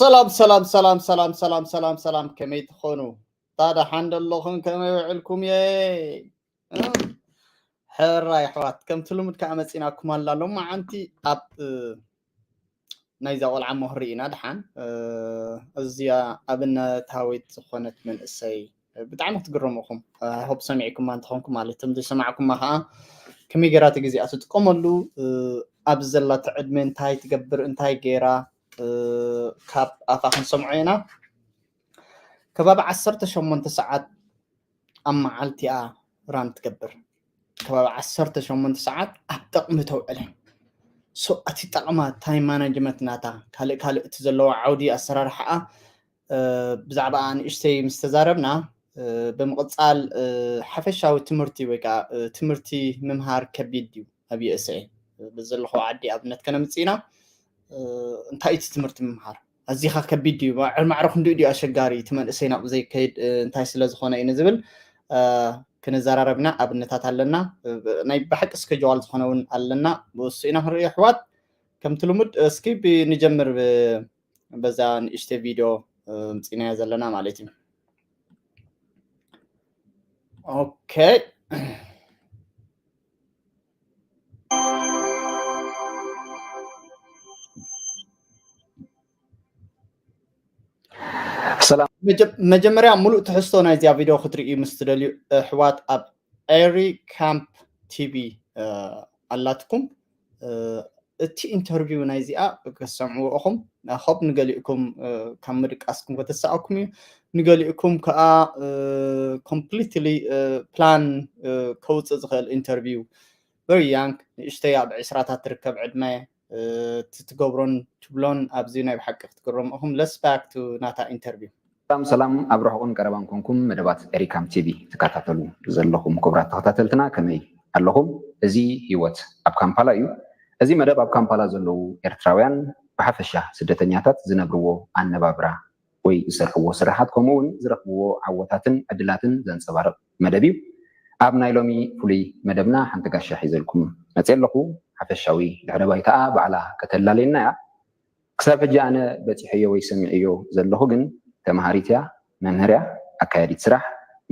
ሰላም ሰላም ሰላም ሰላም ሰላም ሰላም ሰላም፣ ከመይ ትኾኑ? ታዳ ሓንደ ኣለኹም፣ ከመይ ውዕልኩም? የ ሕራይ ኣሕዋት፣ ከምቲ ልሙድ ከዓ መፂናኩም ኣላ። ሎማዓንቲ ኣብ ናይዛ ቆልዓ ምህሪ ኢና። ድሓን እዚኣ ኣብነታዊት ዝኾነት መንእሰይ ብጣዕሚ ክትግረሙ ኢኹም። ሆፕ ሰሚዕኩማ እንተኾንኩም ማለት፣ እቶም ዘይሰማዕኩማ ከዓ ከመይ ገይራ እቲ ግዜኣ ትጥቀመሉ፣ ኣብ ዘለቶ ዕድመ እንታይ ትገብር፣ እንታይ ገይራ፣ ካብ ኣፋ ክንሰምዖ ኢና። ከባቢ ዓሰርተ ሸሞንተ ሰዓት ኣብ መዓልቲ እያ ራን ትገብር። ከባቢ ዓሰርተ ሸሞንተ ሰዓት ኣብ ጠቕሚ ተውዕለ። ሶ እቲ ጠቕማ ታይም ማናጅመንት ናታ፣ ካልእ ካልእ እቲ ዘለዎ ዓውዲ ኣሰራርሓኣ ብዛዕባ ንእሽተይ ምስ ተዛረብና፣ ብምቕፃል ሓፈሻዊ ትምህርቲ ወይ ከዓ ትምህርቲ ምምሃር ከቢድ እዩ ኣብ ዩ ኤስ ኤ። ብዘለኹ ዓዲ ኣብነት ከነምፅእ ኢና። እንታይ እቲ ትምህርቲ ምምሃር ኣዚኻ ከቢድ ድዩ? ማዕረ ክንዲኡ ድዩ ኣሸጋሪ? እቲ መንእሰይ ናብኡ ዘይከይድ እንታይ ስለ ዝኾነ እዩ ንዝብል ክንዘራረብ ኢና። ኣብነታት ኣለና። ናይ ብሓቂ ስከጅዋል ዝኾነ እውን ኣለና። ብእሱ ኢና ክንርኢ ኣሕዋት። ከምቲ ልሙድ እስኪ ንጀምር። በዛ ንእሽተይ ቪድዮ ምፂናዮ ዘለና ማለት እዩ። ኦኬ። ሰላም። መጀመርያ ሙሉእ ትሕዝቶ ናይዚኣ ቪድዮ ክትርእዩ ምስ ትደልዩ ኣሕዋት ኣብ ኤሪ ካምፕ ቲቪ ኣላትኩም። እቲ ኢንተርቪው ናይዚኣ ክትሰምዕዎ ኢኹም። ሆፕ ንገሊእኩም ካብ ምድቃስኩም ከተሰኣኩም እዩ። ንገሊእኩም ከዓ ኮምፕሊትሊ ፕላን ከውፅእ ዝኽእል ኢንተርቪው። ቨሪ ያንግ፣ ንእሽተይ ኣብ ዕስራታት ትርከብ ዕድመ። እቲ ትገብሮን ትብሎን ኣብዚ ናይ ብሓቂ ክትግረሙ ኢኹም። ለስ ባክ ቱ ናታ ኢንተርቪው። ሰላም ሰላም፣ ኣብ ርሑቕን ቀረባን ኮንኩም መደባት ኤሪካም ቲቪ ትከታተሉ ዘለኹም ክቡራት ተኸታተልትና ከመይ ኣለኹም? እዚ ህይወት ኣብ ካምፓላ እዩ። እዚ መደብ ኣብ ካምፓላ ዘለዉ ኤርትራውያን ብሓፈሻ ስደተኛታት ዝነብርዎ ኣነባብራ ወይ ዝሰርሕዎ ስራሓት ከምኡ እውን ዝረኽብዎ ዓወታትን ዕድላትን ዘንጸባርቕ መደብ እዩ። ኣብ ናይ ሎሚ ፍሉይ መደብና ሓንቲ ጋሻ ሒዘልኩም መፅየ ኣለኹ። ሓፈሻዊ ድሕረ ባይታኣ ባዕላ ከተላልየና እያ። ክሳብ ሕጂ ኣነ በፂሐዮ ወይ ሰሚዐዮ ዘለኹ ግን ተምሃሪት እያ፣ መምህር እያ፣ ኣካያዲት ስራሕ፣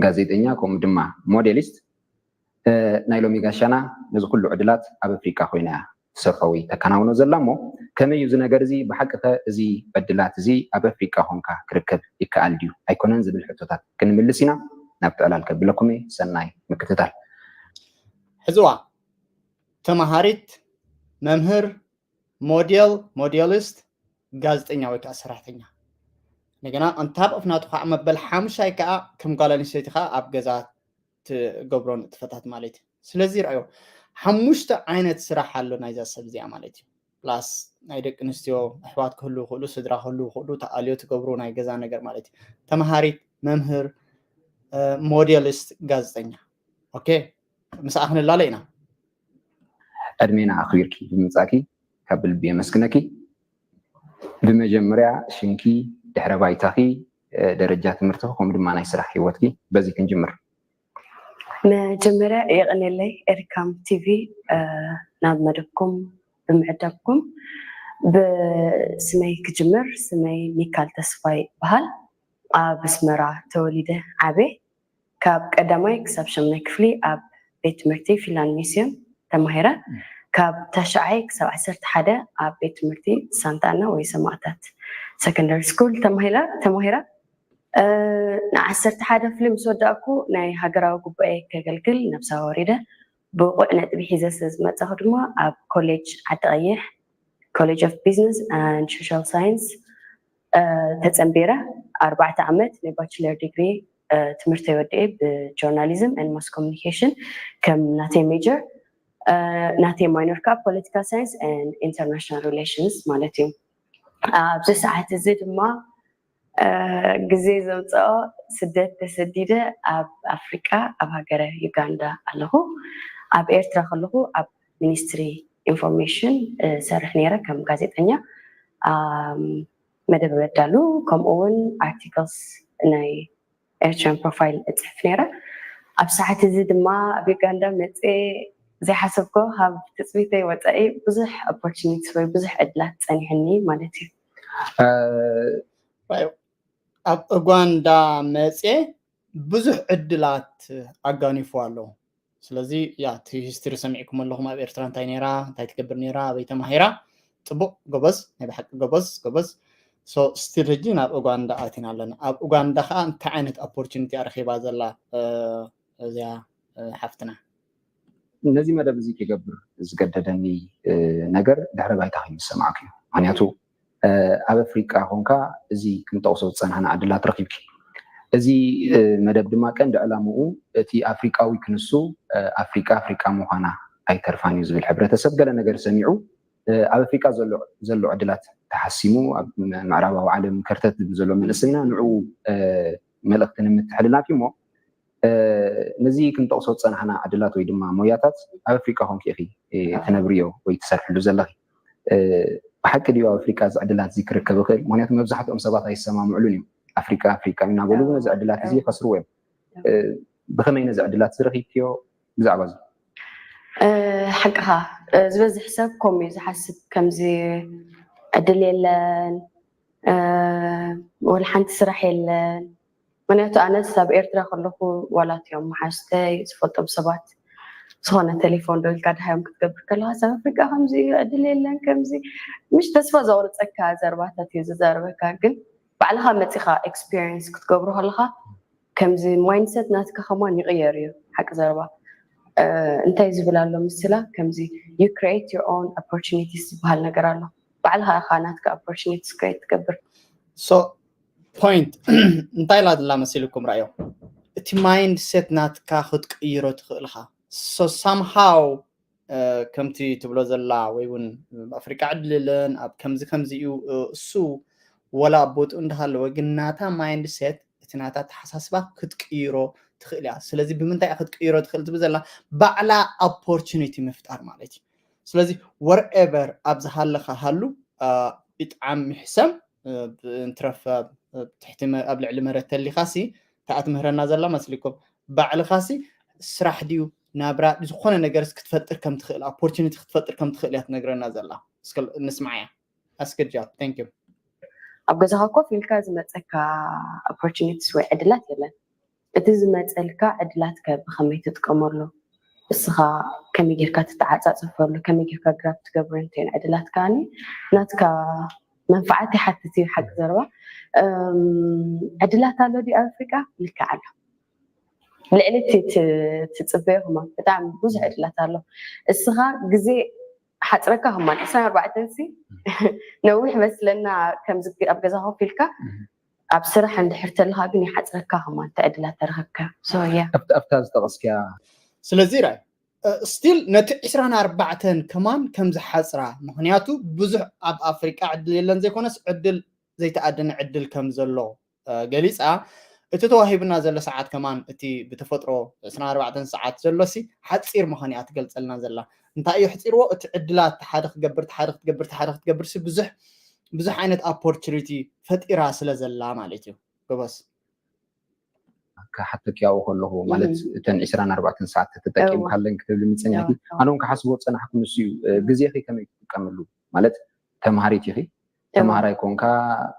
ጋዜጠኛ ከምኡ ድማ ሞዴሊስት። ናይ ሎሚ ጋሻና ነዚ ኩሉ ዕድላት ኣብ ኣፍሪቃ ኮይና እያ ትሰርሖ ወይ ተከናውኖ ዘላ እሞ ከመይ እዩ እዚ ነገር እዚ ብሓቂ ከ እዚ ዕድላት እዚ ኣብ ኣፍሪቃ ኮንካ ክርከብ ይከኣል ድዩ ኣይኮነን ዝብል ሕቶታት ክንምልስ ኢና። ናብቲ ዕላል ከብለኩም እየ። ሰናይ ምክትታል። ሕዝዋ ተምሃሪት፣ መምህር፣ ሞዴል፣ ሞዴሊስት፣ ጋዜጠኛ ወይ ከዓ ሰራሕተኛ። እንደገና እንታብ ኣፍናቱ ከዓ መበል ሓሙሻይ ከዓ ከም ጓል ኣንስተይቲ ከዓ ኣብ ገዛ ትገብሮ ንጥፈታት ማለት እዩ። ስለዚ ረኣዮ ሓሙሽተ ዓይነት ስራሕ ኣሎ ናይዛ ሰብ እዚኣ ማለት እዩ። ፕላስ ናይ ደቂ ኣንስትዮ ኣሕዋት ክህሉ ይኽእሉ፣ ስድራ ክህሉ ይኽእሉ፣ ተኣልዮ ትገብሩ ናይ ገዛ ነገር ማለት እዩ። ተምሃሪት፣ መምህር፣ ሞዴሊስት፣ ጋዜጠኛ። ኦኬ፣ ምስኣ ክንላለ ኢና። ዕድሜና ኣኽቢርኪ ብምምጻእኪ ካብ ብልቢ የመስግነኪ። ብመጀመርያ ሽምኪ፣ ድሕረ ባይታኺ፣ ደረጃ ትምህርትኺ ከምኡ ድማ ናይ ስራሕ ህይወትኪ በዚ ክንጅምር። መጀመርያ የቐኔለይ ኤሪካም ቲቪ ናብ መደብኩም ብምዕዳብኩም። ብስመይ ክጅምር፣ ስመይ ሚካል ተስፋይ ይበሃል። ኣብ ኣስመራ ተወሊደ ዓብየ። ካብ ቀዳማይ ክሳብ ሻምናይ ክፍሊ ኣብ ቤት ትምህርቲ ፊንላንድ ሚስዮን ተማሂረ። ካብ ታሽዓይ ክሳብ ዓሰርተ ሓደ ኣብ ቤት ትምህርቲ ሳንታ ኣና ወይ ሰማእታት ሰከንደሪ ስኩል ተማሂረ። ንዓሰርተ ሓደ ክፍሊ ምስ ወዳእኩ ናይ ሃገራዊ ጉባኤ ከገልግል ነብሳ ወሪደ። ብቑዕ ነጥቢ ሒዘ ስለ ዝመጻኹ ድማ ኣብ ኮሌጅ ዓዲ ቀይሕ ኮሌጅ ኦፍ ቢዝነስ ኣንድ ሶሻል ሳይንስ ተጸንቢረ። ኣርባዕተ ዓመት ናይ ባችለር ዲግሪ ትምህርተይ ወዲኤ ብጆርናሊዝም ን ማስ ኮሚኒኬሽን ከም ናተይ ሜጀር። ናተይ ማይኖር ከዓ ፖለቲካል ሳይንስ ን ኢንተርናሽናል ሪሌሽንስ ማለት እዩ። ኣብዚ ሰዓት እዚ ድማ ግዜ ዘምፅኦ ስደት ተሰዲደ ኣብ ኣፍሪቃ ኣብ ሃገረ ዩጋንዳ ኣለኹ። ኣብ ኤርትራ ከለኹ ኣብ ሚኒስትሪ ኢንፎርሜሽን ሰርሕ ነይረ ከም ጋዜጠኛ። መደብ በዳሉ ከምኡ እውን ኣርቲክልስ ናይ ኤርትራን ፕሮፋይል እፅሕፍ ነይረ። ኣብ ሰዓት እዚ ድማ ኣብ ዩጋንዳ መፅኤ ዘይሓሰብኮ ካብ ትፅቢተይ ወፃኢ ብዙሕ ኦፖርቹኒቲ ወይ ብዙሕ ዕድላት ፀኒሕኒ ማለት እዩ። ኣብ ኡጋንዳ መፅየ ብዙሕ ዕድላት ኣጋኒፉ ኣሎ። ስለዚ ያ እቲ ሂስትሪ ሰሚዕኩም ኣለኹም፣ ኣብ ኤርትራ እንታይ ነይራ፣ እንታይ ትገብር ነይራ፣ ኣበይ ተማሂራ። ፅቡቕ፣ ጎበዝ፣ ናይ ብሓቂ ጎበዝ፣ ጎበዝ። So ስቲል ሕጂ ናብ ኡጋንዳ ኣቲና ኣለና። ኣብ ኡጋንዳ ከዓ እንታይ ዓይነት ኦፖርቹኒቲ ኣረኺባ ዘላ እዚያ ሓፍትና? ነዚ መደብ እዚ ክገብር ዝገደደኒ ነገር ድሕረ ባይታ ከይምሰማዕኩ እዩ። ምክንያቱ ኣብ ኣፍሪቃ ኮንካ እዚ ክንጠቕሶ ዝፀናሕና ዕድላት ረኪብኪ። እዚ መደብ ድማ ቀንዲ ዕላምኡ እቲ ኣፍሪቃዊ ክንሱ ኣፍሪቃ ኣፍሪቃ ምዃና ኣይተርፋን እዩ ዝብል ሕብረተሰብ ገለ ነገር ሰሚዑ ኣብ ኣፍሪቃ ዘሎ ዕድላት ተሓሲሙ ኣብ ምዕራባዊ ዓለም ከርተት ዝብል ዘሎ መንእስና ንዕኡ መልእኽቲ ንምትሕልላፍ እሞ ነዚ ክንጠቕሶ ዝፀናሕና ዕድላት ወይ ድማ ሞያታት ኣብ ኣፍሪቃ ኮንኪ ኢኺ ትነብርዮ ወይ ትሰርሕሉ ዘለኺ። ብሓቂ ድዩ ኣብ ኣፍሪቃ እዚ ዕድላት እዚ ክርከብ ይኽእል? ምክንያቱ መብዛሕትኦም ሰባት ኣይሰማምዕሉን እዮም። ኣፍሪቃ ኣፍሪቃ እናበሉ ነዚ ዕድላት እዚ ይኸስርዎ እዮም። ብኸመይ ነዚ ዕድላት እዚ ረኺብክዮ? ብዛዕባ እዚ ሓቅኻ ዝበዝሕ ሰብ ከምኡ እዩ ዝሓስብ። ከምዚ ዕድል የለን፣ ወላ ሓንቲ ስራሕ የለን። ምክንያቱ ኣነስ ኣብ ኤርትራ ከለኹ ዋላ እቲኦም መሓዝተይ ዝፈልጦም ሰባት ዝኾነ ቴሌፎን ዶ ኢልካ ድሃዮም ክትገብር ከለካ ሰብ ኣፍሪቃ ከምዚ እዩ ዕድል የለን ከምዚ ምሽ ተስፋ ዘቁርፀካ ዘርባታት እዩ ዝዛረበካ። ግን ባዕልካ መፂካ ኤክስፒሪንስ ክትገብሮ ከለካ ከምዚ ማይንድሰት ናትካ ከማን ይቅየር እዩ። ሓቂ ዘረባ እንታይ ዝብል ኣሎ ምስላ ከምዚ you create your own opportunities ዝበሃል ነገር ኣሎ። ባዕልካ ኢካ ናትካ ኦፖርቹኒቲስ ክሬት ትገብር። So point እንታይ ኢላ ዘላ መሲልኩም ራእዮ? እቲ ማይንድሰት ናትካ ክትቅይሮ ትኽእል ኢኻ። So somehow ከምቲ ትብሎ ዘላ ወይ እውን ኣብ ኣፍሪቃ ዕድል የለን ኣብ ከምዚ ከምዚ እዩ እሱ ወላ ኣብ ቦትኡ እንዳሃለወ ግን ናታ ማይንድሰት እቲ ናታ ኣተሓሳስባ ክትቅይሮ ትኽእል እያ። ስለዚ ብምንታይ ክትቅይሮ ትኽእል ትብል ዘላ ባዕላ ኦፖርቹኒቲ ምፍጣር ማለት እዩ። ስለዚ wherever ኣብ ዝሃለኻ ሃሉ ብጣዕሚ ሕሰም እንትረፍ ትሕቲ ኣብ ልዕሊ መረት ተሊኻሲ ተኣ ትምህረና ዘላ መስሊኩም ባዕልኻሲ ስራሕ ድዩ ናብራ ዝኾነ ነገር ክትፈጥር ከም ትኽእል ኦፖርቹኒቲ ክትፈጥር ከም ትኽእል እያ ትነግረና ዘላ። እስከ ንስማዓያ። ኣስገጃ thank you። ኣብ ገዛኻ ኮፍ ኢልካ ዝመፀካ ኦፖርቹኒቲስ ወይ ዕድላት የለን። እቲ ዝመፀልካ ዕድላት ከ ብኸመይ ትጥቀመሉ? እስኻ ከመይ ጌርካ ትተዓፃፅፈሉ? ከመይ ጌርካ ግራብ ትገብሮ? እንተን ዕድላት ከዓኒ ናትካ መንፋዓት ይሓትት እዩ። ሓቂ ዘረባ ዕድላት ኣሎ ድዩ ኣብ ኣፍሪቃ? ልክዕ ኣሎ። ልዕሊ እቲ ትፅበዮ ከማን ብጣዕሚ ብዙሕ ዕድላት ኣሎ። እስኻ ግዜ ሓፅረካ ከማን ዕስራን ኣርባዕተን ሲ ነዊሕ መስለና ከምዚ ኣብ ገዛ ኮፍ ኢልካ ኣብ ስራሕ እንድሕር ተለካ ግን ይሓፅረካ ከማን እቲ ዕድላት ተረከብካ። So yeah። ኣብታ ዝጠቐስክያ ስለዚ ራይ ስቲል ነቲ ዕስራን ኣርባዕተን ከማን ከም ዝሓፅራ ምክንያቱ ብዙሕ ኣብ ኣፍሪቃ ዕድል የለን ዘይኮነስ ዕድል ዘይተኣደነ ዕድል ከም ዘሎ ገሊፃ። እቲ ተዋሂብና ዘሎ ሰዓት ከማን እቲ ብተፈጥሮ ዕስራን ኣርባዕተን ሰዓት ዘሎሲ ሓፂር ምዃን እያ ትገልፀልና ዘላ። እንታይ እዩ ሕፂርዎ? እቲ ዕድላት ሓደ ክገብር ሓደ ክትገብር ሓደ ክትገብር ብዙሕ ብዙሕ ዓይነት ኦፖርቹኒቲ ፈጢራ ስለ ዘላ ማለት እዩ። ጎበዝ። ክሓተኪ ኣብኡ ከለኹ ማለት እተን ዕስራን ኣርባዕተን ሰዓት ተተጠቂምካለን ክትብልኒ ፀኒሕኪ። ኣነ እውን ክሓስቦ ዝፀናሕኩ ንሱ እዩ። ግዜኺ ከመይ ትጥቀምሉ ማለት ተምሃሪት ኢኺ ተምሃራይ ኮንካ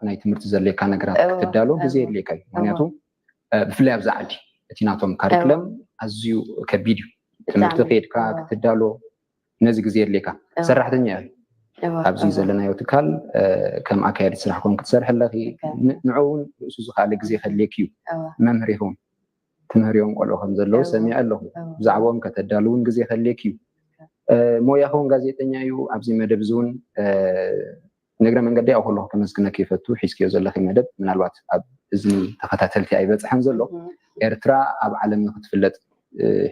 ናይ ትምህርቲ ዘድልየካ ነገራት ክትዳሎ ግዜ የድልየካ እዩ። ምክንያቱ ብፍላይ ኣብዚ ዓዲ እቲ ናቶም ካሪክለም ኣዝዩ ከቢድ እዩ። ትምህርቲ ከይድካ ክትዳሎ ነዚ ግዜ የድልየካ። ሰራሕተኛ እያ ኣብዚ ዘለናዮ ትካል ከም ኣካያዲ ስራሕ ኮን ክትሰርሕ ኣለኺ። ንዑ እውን ርእሱ ዝኸኣለ ግዜ ከድልየኪ እዩ። መምህር ይኸውን ትምህርዮም ቆልዑ ከም ዘለዉ ሰሚዐ ኣለኹ። ብዛዕባኦም ከተዳልውን ግዜ ከድልየኪ እዩ። ሞያኺ እውን ጋዜጠኛ እዩ። ኣብዚ መደብ እዚ እውን ንእግረ መንገዲ ኣብኡ ከለኹ ከመስግነኪ ይፈቱ። ሒዝክዮ ዘለኺ መደብ ምናልባት ኣብ እዝኒ ተኸታተልቲ ኣይበፅሐን ዘሎ። ኤርትራ ኣብ ዓለም ንክትፍለጥ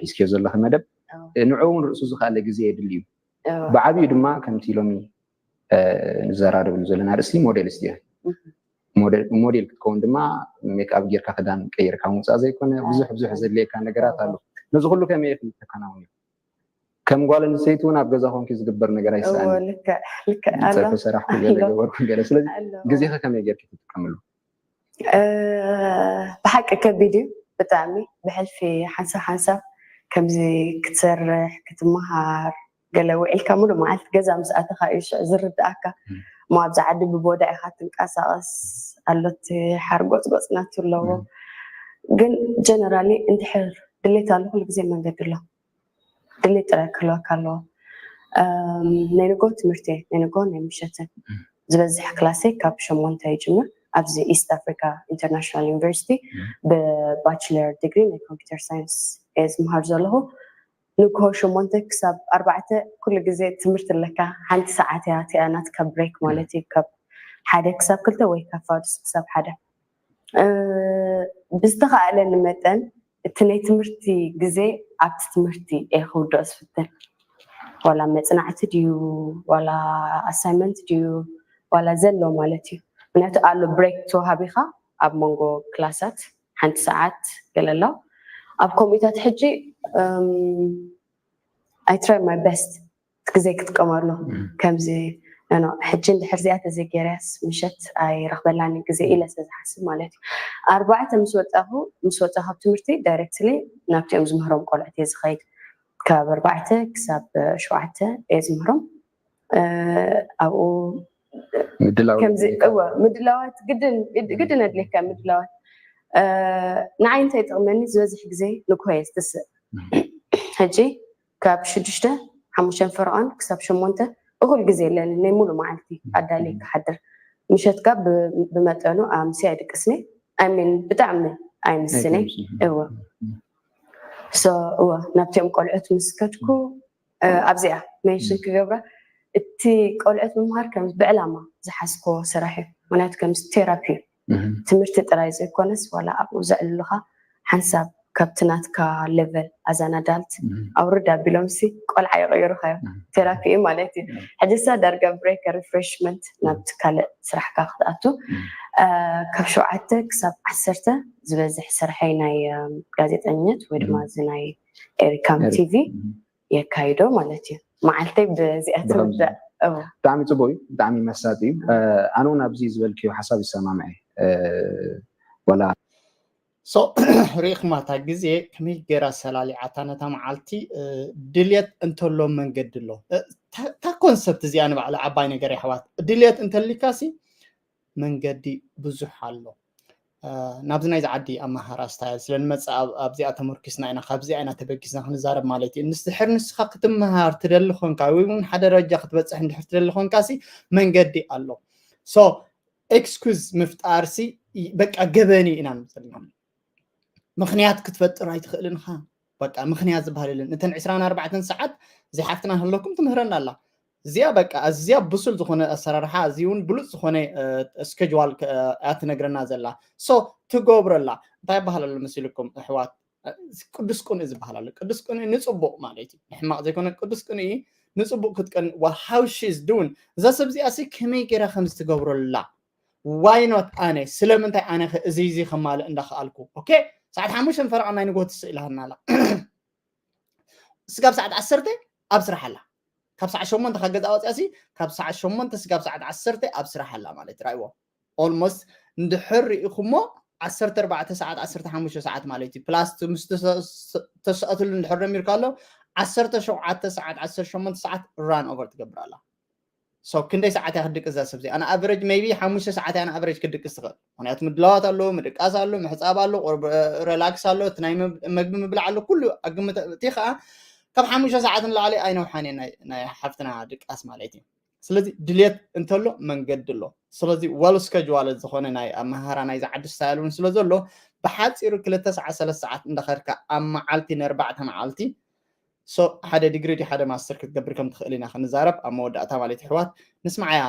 ሒዝክዮ ዘለኺ መደብ ንዕኡ እውን ርእሱ ዝኸኣለ ግዜ የድሊ እዩ። ብዓብዩ ድማ ከምቲ ሎሚ ንዘራረብሉ ዘለና ርእሲ ሞዴልስ ድያ ሞዴል ክትከውን ድማ ሜክኣፕ ጌርካ ክዳን ቀይርካ ምውፃእ ዘይኮነ ብዙሕ ብዙሕ ዘድልየካ ነገራት ኣሎ። ነዚ ኩሉ ከመይ ኢኹም ተከናውንዮ? ከም ጓል ኣንስተይቲ እውን ኣብ ገዛ ኮንኪ ዝግበር ነገር ኣይሰኣን። ፀርፊ ሰራሕኩ ገለ ገበርኩ ገለ። ስለዚ ግዜኸ ከመይ ጌርኪ ትጥቀምሉ? ብሓቂ ከቢድ እዩ ብጣዕሚ። ብሕልፊ ሓንሳብ ሓንሳብ ከምዚ ክትሰርሕ ክትመሃር ገለ ውዒልካ ሙሉእ መዓልቲ ገዛ ምስ ኣተኻ እዩ ሽዑ ዝርድኣካ። እሞ ኣብዚ ዓዲ ብቦዳ ኢኻ ትንቀሳቐስ ኣሎ፣ እቲ ሓርጎጽጎጽ ናቱ ኣለዎ። ግን ጀነራሊ እንድሕር ድሌት ኣሎ ኩሉ ግዜ መንገዲ ኣሎ። ድሌት ጥራይ ክህልወካ ኣለዎ። ናይ ንጎ ትምህርቲ፣ ናይ ንጎ ናይ ምሸትን ዝበዝሕ ክላሰይ ካብ ሸሞንተ ይጅምር። ኣብዚ ኢስት ኣፍሪካ ኢንተርናሽናል ዩኒቨርሲቲ ብባችለር ዲግሪ ናይ ኮምፒውተር ሳይንስ እየ ዝምሃር ዘለኹ። ንግሆ ሸሞንተ ክሳብ ኣርባዕተ ኩሉ ግዜ ትምህርቲ ኣለካ። ሓንቲ ሰዓት እያ እቲኣ ናትካ ብሬክ ማለት እዩ፣ ካብ ሓደ ክሳብ ክልተ ወይ ካብ ፋዱስ ክሳብ ሓደ። ብዝተኻእለኒ መጠን እቲ ናይ ትምህርቲ ግዜ ኣብቲ ትምህርቲ እየ ክውድኦ ዝፍትን። ዋላ መፅናዕቲ ድዩ ዋላ ኣሳይመንት ድዩ ዋላ ዘሎ ማለት እዩ። ምክንያቱ ኣሎ ብሬክ ተዋሃቢኻ ኣብ መንጎ ክላሳት ሓንቲ ሰዓት ገለ ኣሎ። ኣብ ከምኡታት ሕጂ I try my best ግዜ ክጥቀመሉ ከምዚ ሕጂ እንድሕር እዚኣ ተዘይገይረስ ምሸት ኣይረኽበላኒ ግዜ ኢለ ስለ ዝሓስብ ማለት እዩ። ኣርባዕተ ምስ ወፃኹ ምስ ወፃ ካብ ትምህርቲ ዳይሬክትሊ ናብቲኦም ዝምህሮም ቆልዑት እየ ዝኸይድ። ካብ ኣርባዕተ ክሳብ ሸውዓተ እየ ዝምህሮም። ኣብኡ ከምዚ እወ ምድላዋት ግድን ግድን ኣድልየካ ምድላዋት። ንዓይ እንታይ ይጠቕመኒ ዝበዝሕ ግዜ ንግሆ እየ ዝትስእ። ሕጂ ካብ ሽዱሽተ ሓሙሽተን ፈረቓን ክሳብ ሸሞንተ እኹል ግዜ የለን ናይ ሙሉ መዓልቲ ኣዳሊ ክሓድር። ምሸት ካብ ብመጠኑ ኣምሲ ኣይድቅስኒ ኣይሚን ብጣዕሚ ኣይምስኒ። እወ እወ ናብቲኦም ቆልዑት ምስ ከድኩ ኣብዚኣ ሜንሽን ክገብራ እቲ ቆልዑት ምምሃር ከም ብዕላማ ዝሓዝኮ ስራሕ እዩ። ምክንያቱ ከም ቴራፒ እዩ። ትምህርቲ ጥራይ ዘይኮነስ ዋላ ኣብኡ ዘዕልሉካ ሓንሳብ ካብቲ ናትካ ሌቨል ኣዛን ኣዳልት ኣውርድ ኣቢሎም ሲ ቆልዓ ይቕይሩካ እዮም። ቴራፒ እዩ ማለት እዩ። ሕጂ ሳ ዳርጋ ብሬክ ሪፍሬሽመንት ናብቲ ካልእ ስራሕካ ክትኣቱ። ካብ ሸውዓተ ክሳብ ዓሰርተ ዝበዝሕ ስርሐይ ናይ ጋዜጠኝነት ወይ ድማ እዚ ናይ ኤሪካም ቲቪ የካይዶ ማለት እዩ። መዓልተይ ብዚኣ ትውዳእ። ብጣዕሚ ፅቡቅ እዩ፣ ብጣዕሚ መሳጢ እዩ። ኣነ እውን ኣብዚ ዝበልክዮ ሓሳብ ይሰማምዐ ወላ ሪኢኽማ እታ ግዜ ከመይ ገይራ ሰላሊዓታ ነታ መዓልቲ። ድልየት እንተሎ መንገዲ ኣሎ። እታ ኮንሰፕት እዚኣ ንባዕላ ዓባይ ነገር የሕዋት። ድልየት እንተሊካሲ መንገዲ ብዙሕ ኣሎ። ናብዚ ናይዚ ዓዲ ኣመሃራ ስታይል ስለ ንመፅእ ኣብዚኣ ተመርኪስና ኢና፣ ካብዚኣ ኢና ተበጊስና ክንዛረብ ማለት እዩ። ንስድሕር ንስኻ ክትመሃር ትደሊ ኾንካ ወይ እውን ሓደ ደረጃ ክትበፅሕ እንድሕር ትደሊ ኾንካ ሲ መንገዲ ኣሎ። ሶ ኤክስኩዝ ምፍጣር ሲ በቃ ገበን እዩ ኢና ንብል። ምኽንያት ክትፈጥር ኣይትኽእልን ኢኻ። በቃ ምኽንያት ዝበሃል የለን። እተን ዕስራን ኣርባዕተን ሰዓት እዚኣ ሓፍትና ህለኩም ትምህረና ኣላ። እዚኣ በቃ ኣዝያ ብሱል ዝኾነ ኣሰራርሓ፣ እዚ እውን ብሉፅ ዝኾነ ስኬጅዋል እያ ትነግረና ዘላ። ሶ ትገብረላ እንታይ ይበሃል ኣሎ መሲልኩም ኣሕዋት? ቅዱስ ቅኑዕ ዝበሃል ኣሎ። ቅዱስ ቅኑዕ ንፅቡቕ ማለት እዩ፣ ንሕማቕ ዘይኮነ ቅዱስ ቅኑዕ እዩ። ንፅቡቕ ክትቀን how she's doing እዛ ሰብ እዚኣ ሲ ከመይ ገይራ ከም ዝትገብረላ why not ኣነ ስለምንታይ ኣነ እዚ እዚ ከማልእ እንዳኸኣልኩ። ኦኬ ሰዓት ሓሙሽተ ፈረቓ ናይ ንጎ ትስእ ኢላትና ኣላ። ስጋብ ሰዓት ዓሰርተ ኣብ ስራሕ ኣላ። ካብ ሰዓት ሸሞንተ ካብ ገዛ ወፅያ ሲ ካብ ሰዓት ሸሞንተ ስጋብ ሰዓት ዓሰርተ ኣብ ስራሕ ኣላ ማለት ራይዎ። ኦልሞስት እንድሕር ርኢኹሞ ዓሰርተ ኣርባዕተ ሰዓት ዓሰርተ ሓሙሽተ ሰዓት ማለት እዩ። ፕላስ ምስ ተሰኣትሉ እንድሕር ደሚርካ ኣሎ ዓሰርተ ሸውዓተ ሰዓት ዓሰርተ ሸሞንተ ሰዓት ራን ኦቨር ትገብር ኣላ። ሶ ክንደይ ሰዓት እያ ክድቅስ እዛ ሰብ እዚኣ? ኣን ኣቨሬጅ ሜይቢ ሓሙሽተ ሰዓት እያ ኣን ኣቨሬጅ ክድቅስ ትኽእል። ምክንያቱ ምድላዋት ኣሎ፣ ምድቃስ ኣሎ፣ ምሕፃብ ኣሎ፣ ቁርብ ረላክስ ኣሎ፣ እቲ ናይ መግቢ ምብላዕ ኣሎ፣ ኩሉ ኣግምት እቲ ከዓ ካብ ሓሙሽተ ሰዓት ንላዕሊ ኣይነውሓን እየ ናይ ሓፍትና ድቃስ ማለት እዩ። ስለዚ ድልየት እንተሎ መንገዲ ኣሎ። ስለዚ ዋል ስከጅዋለ ዝኾነ ናይ ኣመሃራ ናይዚ ዓዲ ስታይል እውን ስለ ዘሎ ብሓፂሩ ክልተ ሰዓት ሰለስተ ሰዓት እንዳኸድካ ኣብ መዓልቲ ንኣርባዕተ መዓልቲ ሓደ ዲግሪ ዲ ሓደ ማስተር ክትገብር ከም ትኽእል ኢና ክንዛረብ ኣብ መወዳእታ ማለት ይሕዋት ንስማዓያ።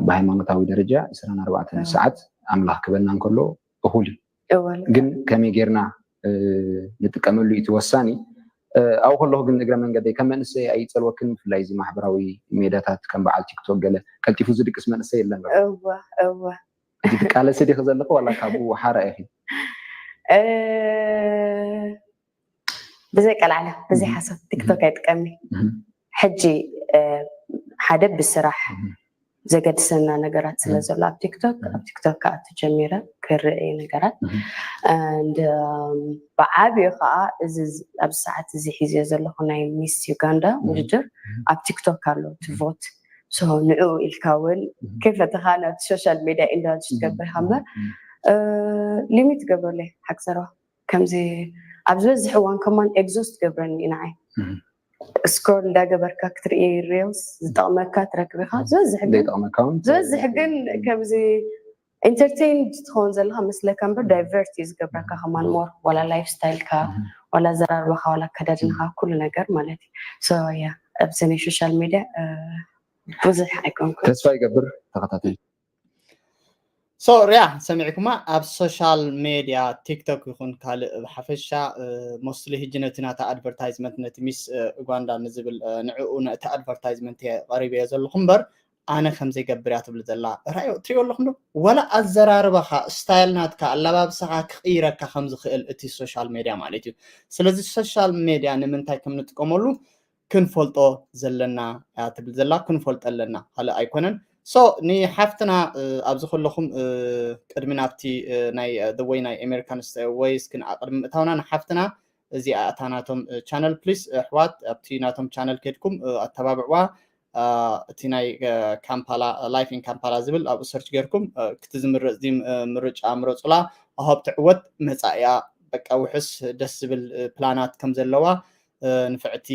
ብሃይማኖታዊ ደረጃ ዕስራን ኣርባዕተን ሰዓት ኣምላኽ ክበና እንከሎ እኹል እዩ። ግን ከመይ ጌርና ንጥቀመሉ እዩ እቲ ወሳኒ። ኣብኡ ከለኹ ግን እግረ መንገደይ ከም መንእሰይ ኣይፀልወክን፣ ብፍላይ እዚ ማሕበራዊ ሜዳታት ከም በዓል ቲክቶክ ገለ ቀልጢፉ ዝድቅስ መንእሰይ የለን። እወ እወ ትቃለሲ ዲኺ ዘለኺ ዋላ ካብኡ ሓራ ኢኺ? ብዘይ ቀልዓለ ብዘይ ሓሳብ ቲክቶክ ኣይጥቀሚ። ሕጂ ሓደ ብስራሕ ዘገድሰና ነገራት ስለ ዘሎ ኣብ ቲክቶክ ኣብ ቲክቶክ ክኣቱ ጀሚረ ክርኢ ነገራት። ብዓብዩ ከዓ እዚ ኣብዚ ሰዓት እዚ ሒዝዮ ዘለኹ ናይ ሚስ ዩጋንዳ ውድድር ኣብ ቲክቶክ ኣሎ እቲ ቮት ንዑ ኢልካ እውን ከይፈተኻ ናብቲ ሶሻል ሜድያ ኢንዳልጅ ትገብር ኢኻ እምበር ሊሚት ትገብረለይ ሓቂ ዘረባ ከምዚ ኣብ ዝበዝሕ እዋን ከማን ኤግዞስት ትገብረኒ እዩ ንዓይ። ስክሮል እንዳገበርካ ክትርኢ ሪልስ ዝጠቕመካ ትረክብ ኢኻ ዝበዝሕ ግን ዘይጠቕመካ እውን ዝበዝሕ ግን ከምዚ ኢንተርቴይንድ ትኸውን ዘለካ መስለካ እምበር ዳይቨርት እዩ ዝገብረካ ከማን ሞር ዋላ ላይፍ ስታይልካ ዋላ ኣዘራርባኻ ዋላ ኣከዳድናኻ ኩሉ ነገር ማለት እዩ። ሶ ያ ኣብዚ ናይ ሶሻል ሚድያ ብዙሕ ኣይኮንኩ ተስፋ ይገብር ተኸታተል ሶ ሪያ ሰሚዕኩማ ኣብ ሶሻል ሜድያ ቲክቶክ ይኹን ካልእ ብሓፈሻ ሞስትሊ ሕጂ ነቲ ናታ ኣድቨርታይዝመንት ነቲ ሚስ ኡጋንዳ ንዝብል ንዕኡ ነቲ ኣድቨርታይዝመንት ቀሪበዮ ዘለኹ እምበር ኣነ ከም ዘይገብር እያ ትብል ዘላ ራዮ ትሪኦ ኣለኹም ዶ ዋላ ኣዘራርባኻ ስታይል ናትካ ኣላባብሳኻ ክቕይረካ ከም ዝኽእል እቲ ሶሻል ሜድያ ማለት እዩ ስለዚ ሶሻል ሜድያ ንምንታይ ከም ንጥቀመሉ ክንፈልጦ ዘለና እያ ትብል ዘላ ክንፈልጦ ኣለና ካልእ ኣይኮነን ሶ ንሓፍትና ኣብዚ ከለኹም ቅድሚ ናብቲ ናይ ወይ ናይ ኣሜሪካን ወይስ ግን ቅድሚ ምእታውና ንሓፍትና እዚኣ እታ ናቶም ቻነል ፕሊስ ኣሕዋት ኣብቲ ናቶም ቻነል ከድኩም ኣተባብዕዋ እቲ ናይ ካምፓላ ላይፍ ኢን ካምፓላ ዝብል ኣብኡ ሰርች ገርኩም ክቲ ዝምረፅ ምርጫ ምረፁላ ኣሃብ ትዕወት መፃእያ በቃ ውሕስ ደስ ዝብል ፕላናት ከም ዘለዋ ንፍዕቲ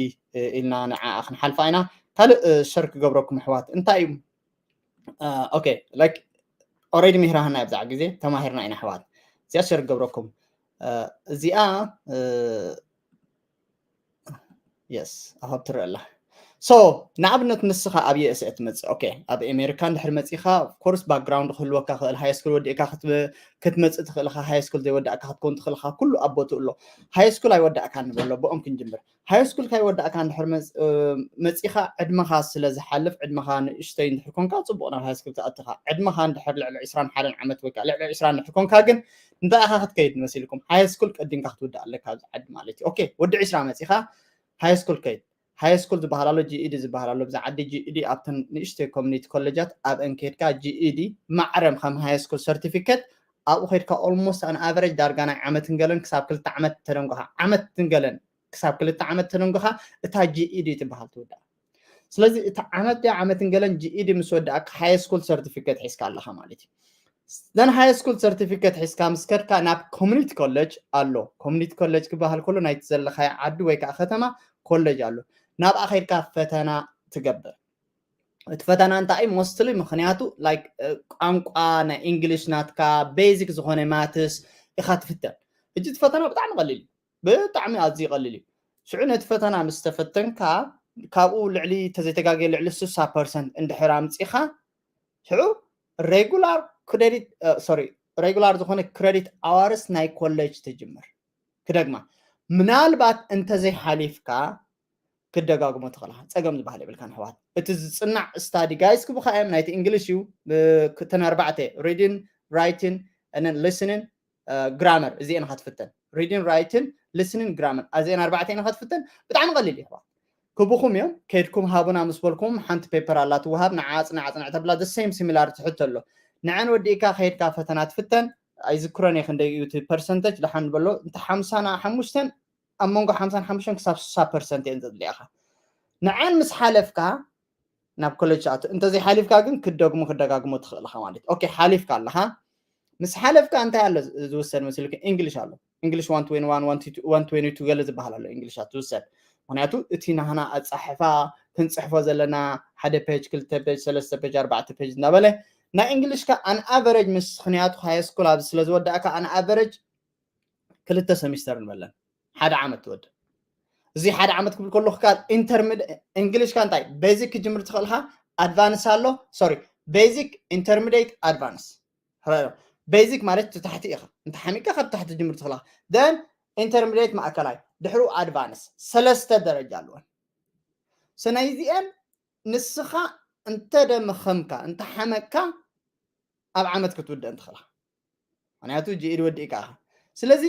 ኢልና ንዓ ክንሓልፋ ኢና ካልእ ሸር ክገብረኩም ኣሕዋት እንታይ እዩ ኦኬ ላይክ ኦሬዲ ምህራህና ብዛዕ ግዜ ተማሂርና ኢና ኣሕዋት እዚኣ ሸር ክገብረኩም እዚኣ የስ ኣሃብ ትረአ ኣላ ሶ ንኣብነት ንስኻ ኣብ የእስአ ትመፅእ ኦኬ ኣብ ኣሜሪካ እንድሕር መፂኻ ኮርስ ባክግራውንድ ክህልወካ ክእል ሃይ ስኩል ወዲእካ ክትመፅእ ትኽእልኻ ሃይ ስኩል ዘይወዳእካ ክትከውን ትኽእልኻ ኩሉ ኣብ ቦትኡ ኣሎ ሃይ ስኩል ኣይወዳእካ ንበሎ ብኦም ክንጅምር ሃይ ስኩል ካይወዳእካ እንድሕር መፂኻ ዕድመኻ ስለ ዝሓልፍ ዕድመኻ ንእሽተይ እንድሕር ኮንካ ፅቡቕ ናብ ሃይ ስኩል ትኣትኻ ዕድመኻ እንድሕር ልዕሊ ዕስራን ሓደን ዓመት ወይ ከዓ ልዕሊ ዕስራ እንድሕር ኮንካ ግን እንታይ ኢኻ ክትከይድ መሲልኩም ሃይ ስኩል ቀዲምካ ክትውዳእ ኣለካ ኣብዚ ዓዲ ማለት እዩ ኦኬ ወዲ ዕስራ መፂኻ ሃይ ስኩል ከይድ ሃይ ስኩል ዝበሃል ኣሎ ጂኢዲ ዝበሃል ኣሎ ብዛ ዓዲ ጂኢዲ ኣብተን ንእሽተይ ኮሚኒቲ ኮሌጃት ኣብአን ከድካ ጂኢዲ ማዕረም ከም ሃይ ስኩል ሰርቲፊኬት ኣብኡ ከድካ ኦልሞስት ኣን ኣቨሬጅ ዳርጋ ናይ ዓመትን ገለን ክሳብ ክልተ ዓመት ተደንጎኻ ዓመትን ገለን ክሳብ ክልተ ዓመት ተደንጎኻ እታ ጂኢዲ ትበሃል ትውዳእ ስለዚ እቲ ዓመት ዲያ ዓመትን ገለን ጂኢዲ ምስ ወዳእካ ሃይ ስኩል ሰርቲፊኬት ሒዝካ ኣለኻ ማለት እዩ ዘን ሃይ ስኩል ሰርቲፊኬት ሒዝካ ምስ ከድካ ናብ ኮሚኒቲ ኮሌጅ ኣሎ ኮሚኒቲ ኮሌጅ ክበሃል ከሎ ናይቲ ዘለኻዮ ዓዲ ወይ ከዓ ከተማ ኮሌጅ ኣሎ ናብኣ ከድካ ፈተና ትገብር እቲ ፈተና እንታይ እዩ ሞስትሊ ምክንያቱ ላይክ ቋንቋ ናይ እንግሊሽ ናትካ ቤዚክ ዝኾነ ማትስ ኢኻ ትፍተን ሕጂ እቲ ፈተና ብጣዕሚ ቀሊል እዩ ብጣዕሚ ኣዝዩ ይቐልል እዩ ሽዑ ነቲ ፈተና ምስ ተፈተንካ ካብኡ ልዕሊ ተዘይተጋገየ ልዕሊ ስሳ ፐርሰንት እንድሕር ኣምፂኻ ሽዑ ሬጉላር ክሬዲት ሶሪ ሬጉላር ዝኾነ ክሬዲት ኣዋርስ ናይ ኮሌጅ ትጅምር ክደግማ ምናልባት እንተዘይሓሊፍካ ክደጋግሞ ትኽእልካ ፀገም ዝበሃል የብልካን ኣሕዋት እቲ ዝፅናዕ ስታዲ ጋይስ ክቡካ እዮም ናይቲ እንግሊሽ እዩ እተን ኣርባዕተ reading writing listening grammar እዚኤን ኢኻ ትፍተን reading writing listening grammar እዚኤን ኣርባዕተ ኢኻ ትፍተን ብጣዕሚ ቀሊል እዩ ክቡኹም እዮም ከድኩም ሃቡና ምስ በልኩም ሓንቲ ፔፐር ኣላ ትወሃብ ንዓ ኣፅንዕ ኣፅንዕ ተብላ the same similar ትሕቶ ኣሎ ንዐን ወዲእካ ከድካ ፈተና ትፍተን ኣይዝክሮን እየ ክንደይ እዩ እቲ ፐርሰንተጅ ደሓን በሎ እንተ ሓምሳና ሓሙሽተን ኣብ መንጎ ሓምሳን ሓሙሽተን ክሳብ ስሳ ፐርሰንት እየን ዘድልያኻ ንዐን ምስ ሓለፍካ ናብ ኮሌጅ ትኣቱ እንተዘይሓሊፍካ ግን ክደግሞ ክደጋግሞ ትኽእል ኢኻ ማለት ኦኬ ሓሊፍካ ኣለኻ ምስ ሓለፍካ እንታይ ኣሎ ዝውሰድ መሲልካ እንግሊሽ ኣሎ እንግሊሽ ዋን ትዌንቲ ዋን ዋን ትዌንቲ ቱ ገለ ዝበሃል ኣሎ እንግሊሻት ዝውሰድ ምክንያቱ እቲ ናህና ኣፃሕፋ ክንፅሕፎ ዘለና ሓደ ፔጅ ክልተ ፔጅ ሰለስተ ፔጅ ኣርባዕተ ፔጅ እናበለ ናይ እንግሊሽካ ኣን ኣቨሬጅ ምስ ክንያቱ ሃይ ስኩል ኣብዚ ስለ ዝወዳእካ ኣን ኣቨሬጅ ክልተ ሰሚስተር ንበለን ሓደ ዓመት ትወድእ እዚ ሓደ ዓመት ክብል ከለኹ ካል ኢንተርሚድ እንግሊሽካ እንታይ ቤዚክ ክጅምር ትኽእልካ ኣድቫንስ ኣሎ ሶሪ ቤዚክ ኢንተርሚዲየት ኣድቫንስ ቤዚክ ማለት ትታሕቲ ኢኻ እንተ ሓሚካ ካብ ታሕቲ ትጅምር ትኽእልካ ደን ኢንተርሚዲየት ማእከላይ ድሕሩ ኣድቫንስ ሰለስተ ደረጃ ኣለወን ሰናይዚአን ንስኻ እንተ ደመኸምካ እንተ ሓመቅካ ኣብ ዓመት ክትውድእ እንትኽእልካ ምክንያቱ ጂኢዲ ወዲእካ ኢኻ ስለዚ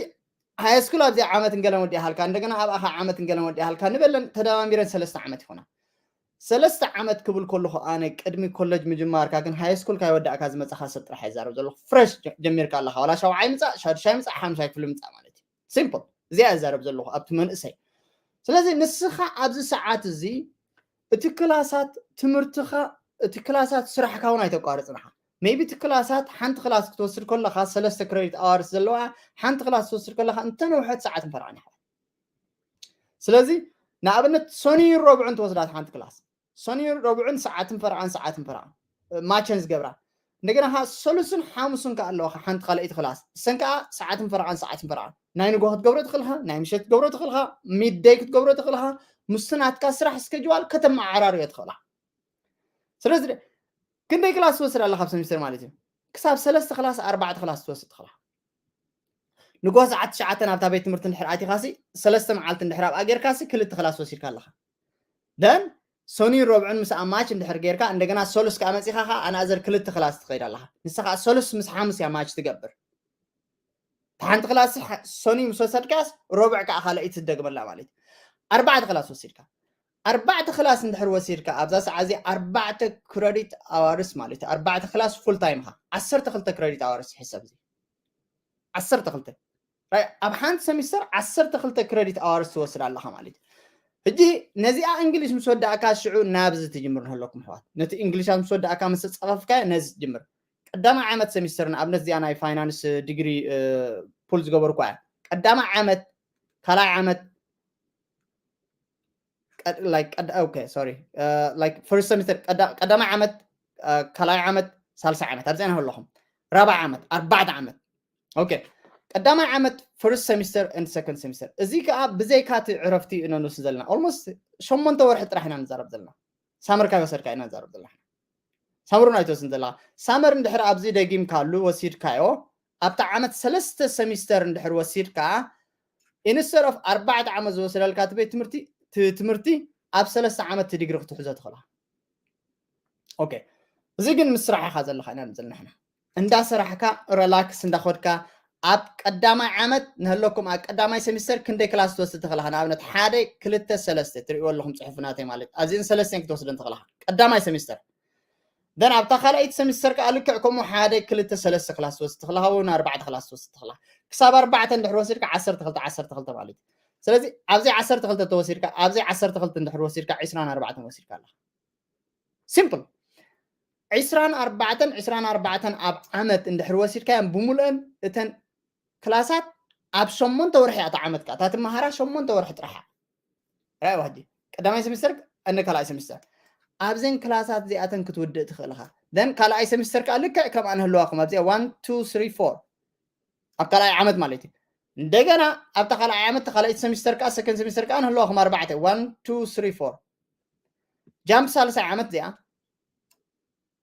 ሃይስኩል ኣብዚኣ ዓመት እንገለን ወዲእሃልካ እንደገና ኣብኣኻ ዓመት እንገለን ወዲእሃልካ ንበለን ተደማሚረን ሰለስተ ዓመት ይኾና ሰለስተ ዓመት ክብል ከለኹ ኣነ ቅድሚ ኮለጅ ምጅማርካ ግን ሃይስኩል ካይወዳእካ ዝመፃኻ ሰብ ጥራሕ ይዛረብ ዘለኹ ፍረሽ ጀሚርካ ኣለኻ ዋላ ሻውዓይ ምፃእ ሻድሻይ ምፃእ ሓምሻይ ክፍሊ ምፃእ ማለት እዩ ሲምፕል እዚኣ ይዛረብ ዘለኹ ኣብቲ መንእሰይ ስለዚ ንስኻ ኣብዚ ሰዓት እዚ እቲ ክላሳት ትምህርትኻ እቲ ክላሳት ስራሕካ እውን ኣይተቋርፅን ኢኻ። Maybe እቲ ክላሳት ሓንቲ ክላስ ክትወስድ ከለኻ ሰለስተ credit hours ዘለዋ ሓንቲ ክላስ ክትወስድ ከለኻ እንተነውሐት ሰዓትን ፈረቓን ኢኻ። ስለዚ ንኣብነት ሰኑይን ረብዑን ትወስዳ ሓንቲ ክላስ፣ ሰኑይን ረብዑን ሰዓትን ፈረቓን ሰዓትን ፈረቓን match እየን ዝገብራ። እንደገና ከዓ ሰሉስን ሓሙስን ከዓ ኣለዋ ሓንቲ ካልኣይቲ ክላስ፣ እሰን ከዓ ሰዓትን ፈረቓን ሰዓትን ፈረቓን፣ ናይ ንጎ ክትገብሮ ትኽእል ኢኻ፣ ናይ ምሸት ክትገብሮ ትኽእል ኢኻ፣ midday ክትገብሮ ትኽእል ኢኻ። ምስቲ ናትካ ስራሕ schedule ከተመዓራርዮ ትኽእል ኢኻ። ስለዚ ክንደይ ክላስ ትወስድ ኣለኻ ኣብ ሰሚስተር ማለት እዩ? ክሳብ ሰለስተ ክላስ ኣርባዕተ ክላስ ትወስድ ትኽእል ኢኻ። ንጎ ሰዓት ትሽዓተ ናብታ ቤት ትምህርቲ እንድሕር ኣቲኻሲ ሰለስተ መዓልቲ እንድሕር ኣብኣ ጌርካሲ ክልተ ክላስ ወሲድካ ኣለኻ። Then ሰኑይን ረብዑን ምስ match እንድሕር ጌርካ እንደገና ሰሉስ ከዓ መፂኻ ከዓ ኣናዘር ክልተ ክላስ ትኸይድ ኣለኻ። ንሳ ከዓ ሰሉስ ምስ ሓሙስ እያ match ትገብር። ሓንቲ ክላስ ሰኑይ ምስ ወሰድካስ ረብዕ ከዓ ካልኣይቲ ትደግመላ ማለት እዩ። ኣርባዕተ ክላስ ወሲድካ ኣርባዕተ ክላስ እንድሕር ወሲድካ ኣብዛ ሰዓት እዚ ኣርባዕተ credit hours ማለት እዩ። ኣርባዕተ ክላስ full time ኢኻ። ዓሰርተ ክልተ credit hours ሕሰብ እዚ ዓሰርተ ክልተ ኣብ ሓንቲ ሰሚስተር ዓሰርተ ክልተ credit hours ትወስድ ኣለኻ ማለት እዩ። ሕጂ ነዚኣ እንግሊሽ ምስ ወዳእካ ሽዑ ናብዚ ትጅምር ንህለኩም ኣሕዋት። ነቲ እንግሊሻት ምስ ወዳእካ ምስ ተፃፈፍካ ነዚ ትጅምር። ቀዳማይ ዓመት ሰሚስተር ንኣብነት እዚኣ ናይ ፋይናንስ ዲግሪ ፑል ዝገበርኩ እያ። ቀዳማይ ዓመት ካልኣይ ዓመት like okay sorry like first semester ቀዳማይ ዓመት ካልኣይ ዓመት ሳልሳይ ዓመት ኣብዚኣ ኣለኹም። ራብዓይ ዓመት ኣርባዕተ ዓመት okay ቀዳማይ ዓመት first semester and second semester እዚ ከዓ ብዘይካ እቲ ዕረፍቲ ኢና ንወስድ ዘለና። Almost ሸሞንተ ወርሒ ጥራሕ ኢና ንዛረብ ዘለና። ሳመር ካይወሰድካ ኢና ንዛረብ ዘለና። ሳመር ኣይትወስድን ዘለኻ። ሳመር እንድሕር ኣብዚ ደጊምካሉ ወሲድካዮ ኣብታ ዓመት ሰለስተ ሰሚስተር እንድሕር ወሲድካ instead of ኣርባዕተ ዓመት ዝወሰደልካ እቲ ቤት ትምህርቲ ትምህርቲ ኣብ ሰለስተ ዓመት ዲግሪ ክትሕዞ ትኽእላ። Okay እዚ ግን ምስ ስራሕ ኢኻ ዘለኻ ኢና ንብል ንሕና። እንዳሰራሕካ relax እንዳኾድካ ኣብ ቀዳማይ ዓመት ንህለኩም ኣብ ቀዳማይ ሰሚስተር ክንደይ ክላስ ትወስድ ትኽእላ? ንኣብነት ሓደ ክልተ ሰለስተ ትርእይዎ ኣለኹም ፅሑፍ ናተይ ማለት ኣዚን ሰለስተን ክትወስደን ትኽእላ ቀዳማይ ሰሚስተር። Then ኣብታ ካልኣይቲ ሰሚስተር ከዓ ልክዕ ከምኡ ሓደ ክልተ ሰለስተ ክላስ ትወስድ ትኽእላ ወይ ኣርባዕተ ክላስ ትወስድ ትኽእላ። ክሳብ ኣርባዕተ እንድሕር ወሲድካ ዓሰርተ ክልተ ዓሰርተ ክልተ ማለት እዩ። ስለዚ ኣብዚ ዓሰርተ ክልተ ተወሲድካ ኣብዚ ዓሰርተ ክልተ እንድሕር ወሲድካ ዕስራን ኣርባዕተን ወሲድካ ኣለኻ። Simple ዕስራን ኣርባዕተን ዕስራን ኣርባዕተን ኣብ ዓመት እንድሕር ወሲድካዮም ብምሉአን እተን ክላሳት ኣብ ሸሞንተ ወርሒ እያ እታ ዓመትካ እታ ትመሃራ ሸሞንተ ወርሒ ጥራሕ እያ። ራይ ዋዲ ቀዳማይ ሰሚስተር እነ ካልኣይ ሰሚስተር ኣብዘን ክላሳት እዚኣተን ክትውድእ ትኽእል ኢኻ። Then ካልኣይ ሰሚስተር ከዓ ልክዕ ከምኣ ንህልዋኩም ኣብዚኣ one two three four ኣብ ካልኣይ ዓመት ማለት እዩ። እንደገና ኣብታ ካልኣይ ዓመት ካልኣይቲ ሰሚስተር ከዓ ሰከንድ ሰሚስተር ከዓ ንህልዋኩም ኣርባዕተ one two three four jump ሳልሳይ ዓመት እዚኣ